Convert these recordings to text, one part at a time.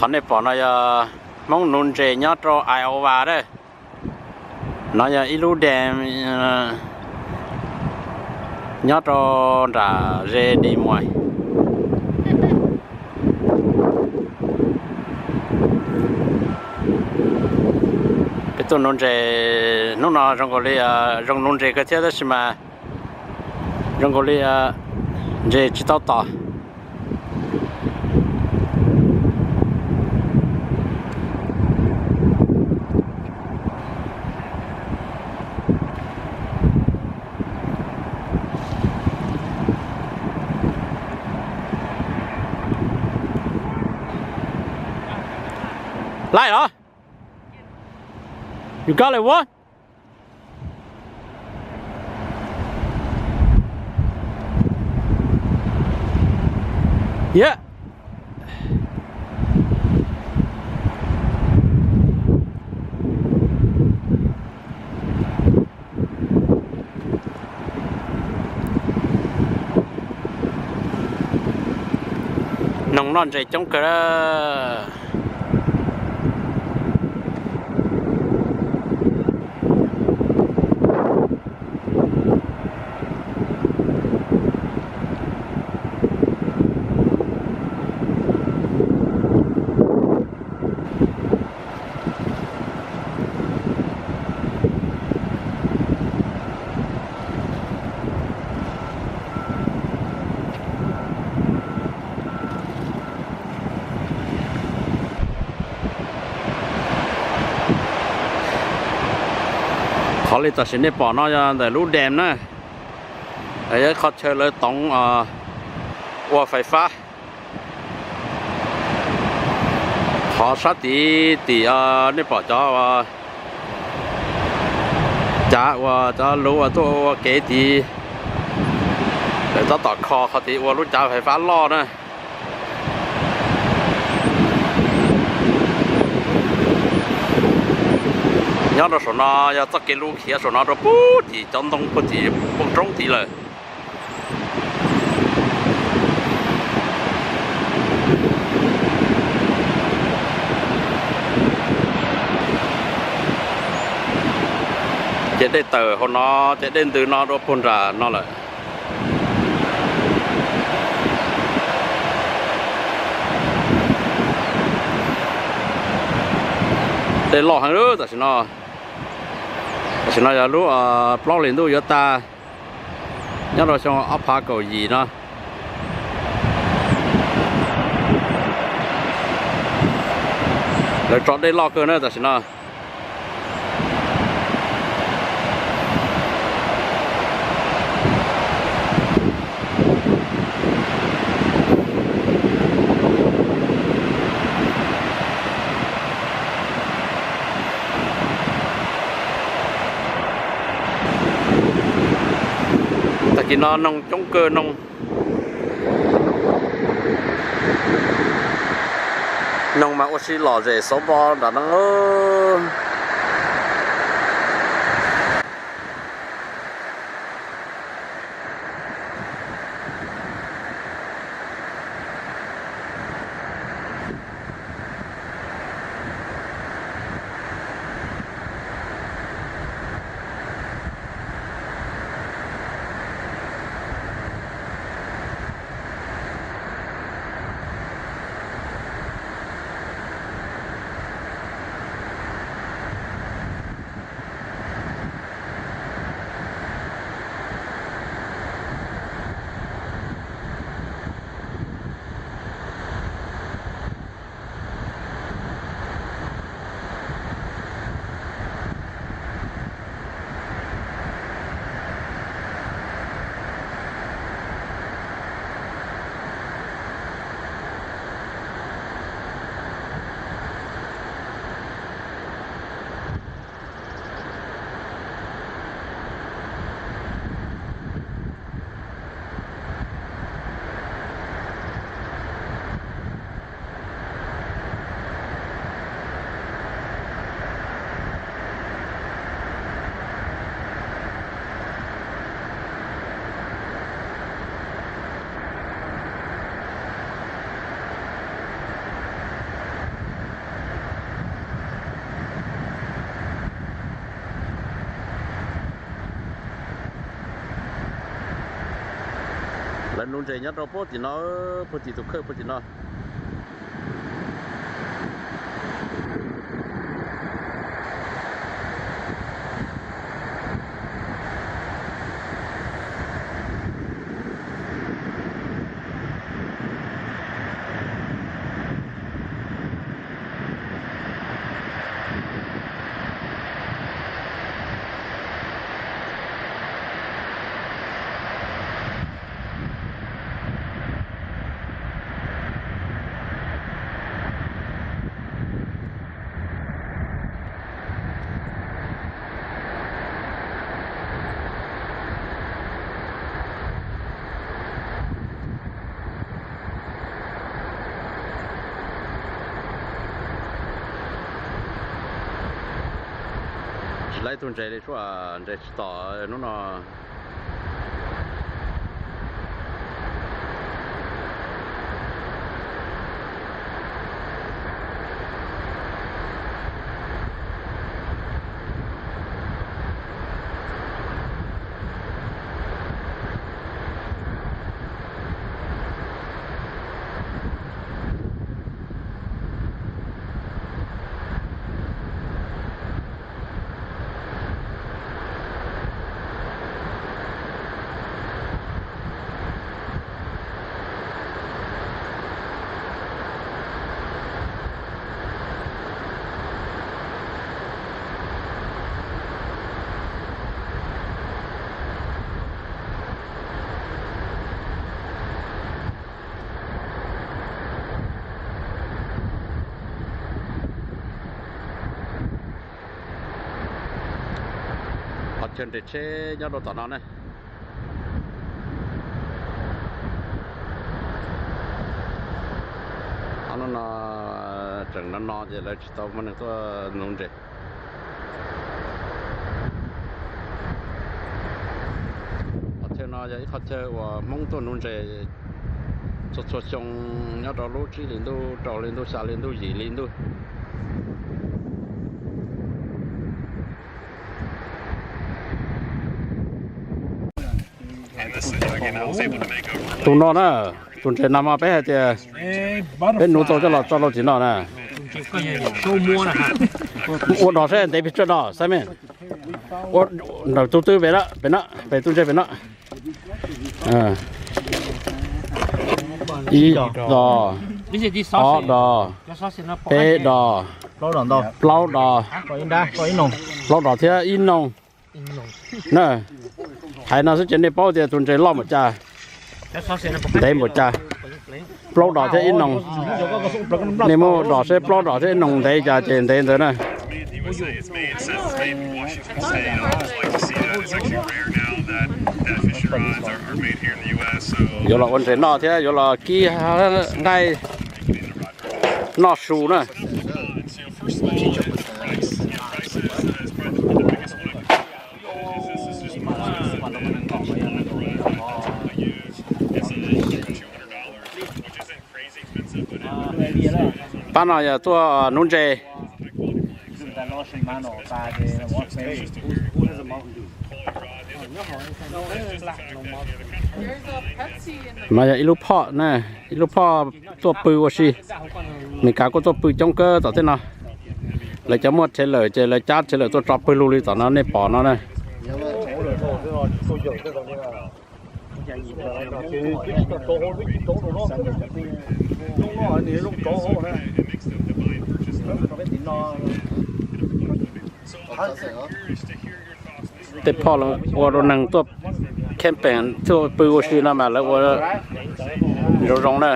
Nej pom no yog Hmoob nuv ntses nyob rau Iowa na. No yog ib lub dam nyob rau nram Des Moines. Peb tuaj nuv ntses hnub no zoo nkaus li zoo nuv ntses kawg thiab tab sis mas zoo nkaus li ntses tsis tau tom. Laij los? You got it what? Yeah. Noog noj ntses coob kawg. Qhov li tam sim nej pom no yog ntawm lub dam na, yog ib qhov chaw lawv toov ua fais fab. Qhov sab tid tim nej pom cov cav uas cov luv uas tuaj ua kev tid, lawv tab tom kho qhov tid ua lub cav fais fab loj na. Nyob rau saum no yog txoj kev luv khiav saum no rau puag tim cov ntoo puag tim poob roob tid lawm. Ces dej tawm hauv no, ces dej ntws no rau puag nram no lawm. Dej loj heev tam sim no. Tam sim no yog lub plaub hlis ntuj yuav tag, nyob rau xyoo ob phav kaum yim no. Lawv tso dej loj kawg na tam sim no. Tag kis no noog coob kawg, noog, noog mas ua si lom zem xauv npo nram no. Lawv nuv ntses nyob rau puag tim no, puag tim tus khawj puag tim no. Tsis laib tug ntses li, suab ntses tsis tom hnub no. Qhov chaw nres tsheb nyob rau tom no ne. Qhov no no tseem no no ces lawv tsis tau muaj neeg tuaj nuv ntses. Qhov chaw no yog ib qhov chaw uas Hmoob tuaj nuv ntses txhua txhua xyoo nyob rau lub tsib hlis ntuj, rau hli ntuj, xya hli ntuj, yim hli ntuj. Tus no na, tus ntses no mas peb hais tias peb nuv tau coj los tso rau tim no na. Ua dos seb ntev pes tsawg no, Simon. Ua tus twg pem na, pem na, pem tus ntses pem na. Ib dos, ob dos, peb dos, plaub dos, plaub dos thiab ib noog na. Hais no xwb ces nej paub tias tus ntses loj npaum cas, ntev npaum cas. Plaub dos thiab ib noog, nej muab dos seb plaub dos thiab ib noog ntev cas ces ntev ntawd na. Yuav los ua ntses noj thiab yuav los kib nqaij noj su na. Pab no yog tuaj nuv ntses. No yog ib lub phom na, ib lub phom tuaj pw ua si. Meskas kuj tuaj pw coob kawg tom tej no. Lawv cov muaj trailer ces lawv cab trailer tuaj tso pw lug li tom no nej pom no na. Tej phom los ua rau neeg tuaj camping tuaj pw ua si no mas lawv ua zoo zoo na.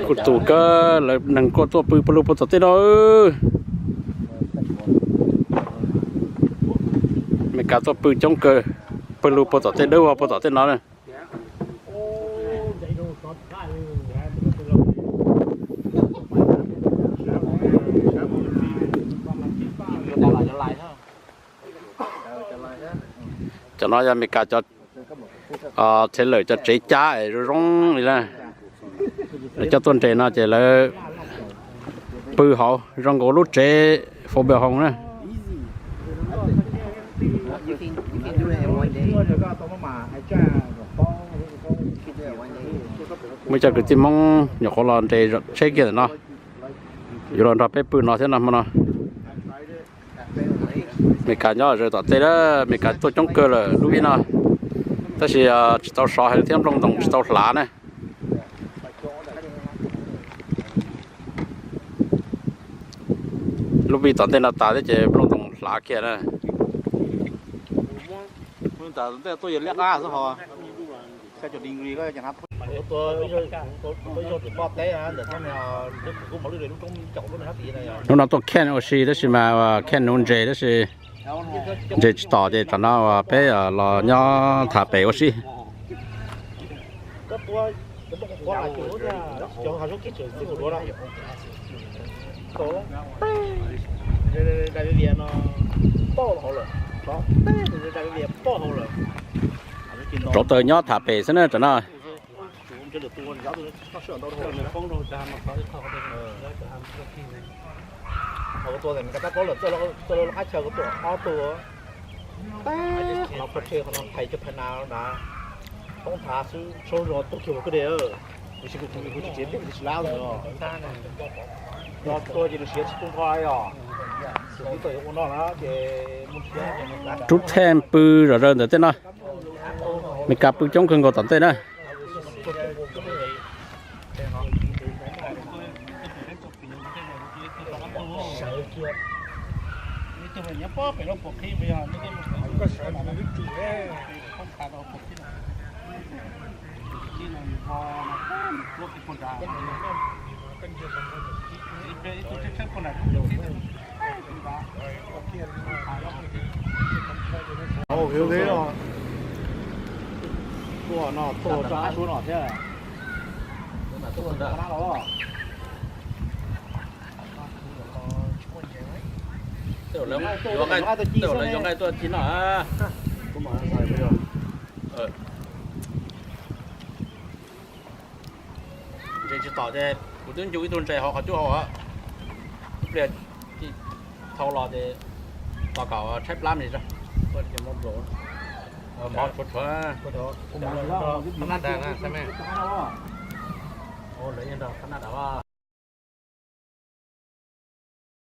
Kuj tus kawg lawv neeg kuj tuaj pw pw lug puag tom tej no. Meskas tuaj pw coob kawg, pw lug puag tom tej dawb vog puag tom tej no na. Cov no yog Meskas cov Txhia lawm cov tsev cab es zoo zoo li na. Lawv coj tuaj nres no ces lawv pw hauv zoo nkaus lub tsev fo npe hoos na. Muaj cov kwv tij Hmoob nyuam qhuav los nres tsheb kiag ntawm no, yuav los nrog peb pw no thiab no hmo no. Meskas nyob zaws tom tej na, Meskas tuaj coob kawg lawm lub vij no, tab sis tsis tau sov heev thiab nplooj ntoos tsis tau hlav na. Lub vij tom ntej no tas thiab ces nplooj ntoos hlav kiag na. Hnub no tuaj camp ua si tab sis mas camp nuv ntses tab sis ntses tsis tom ces tsam no peb los nyob tham pem ua si. Rauv taws nyob tham pem xwb na tsam no. Rub theej pw zom zaws ntawm tej no. Meskas pw coob kawg nkaus tom ntej na. Tuaj no tuaj rau qab suab no thiab. Tej zaum lawv yuav nqaij tuaj ci no. Ntses tsis tom ces kuv twb ncu ib tug ntses hauv qhov cub hauv. Ib pliag thau los ces tos kom tshaib plab me. Mov tshuav tshuav. Lawv nyob nram Canada.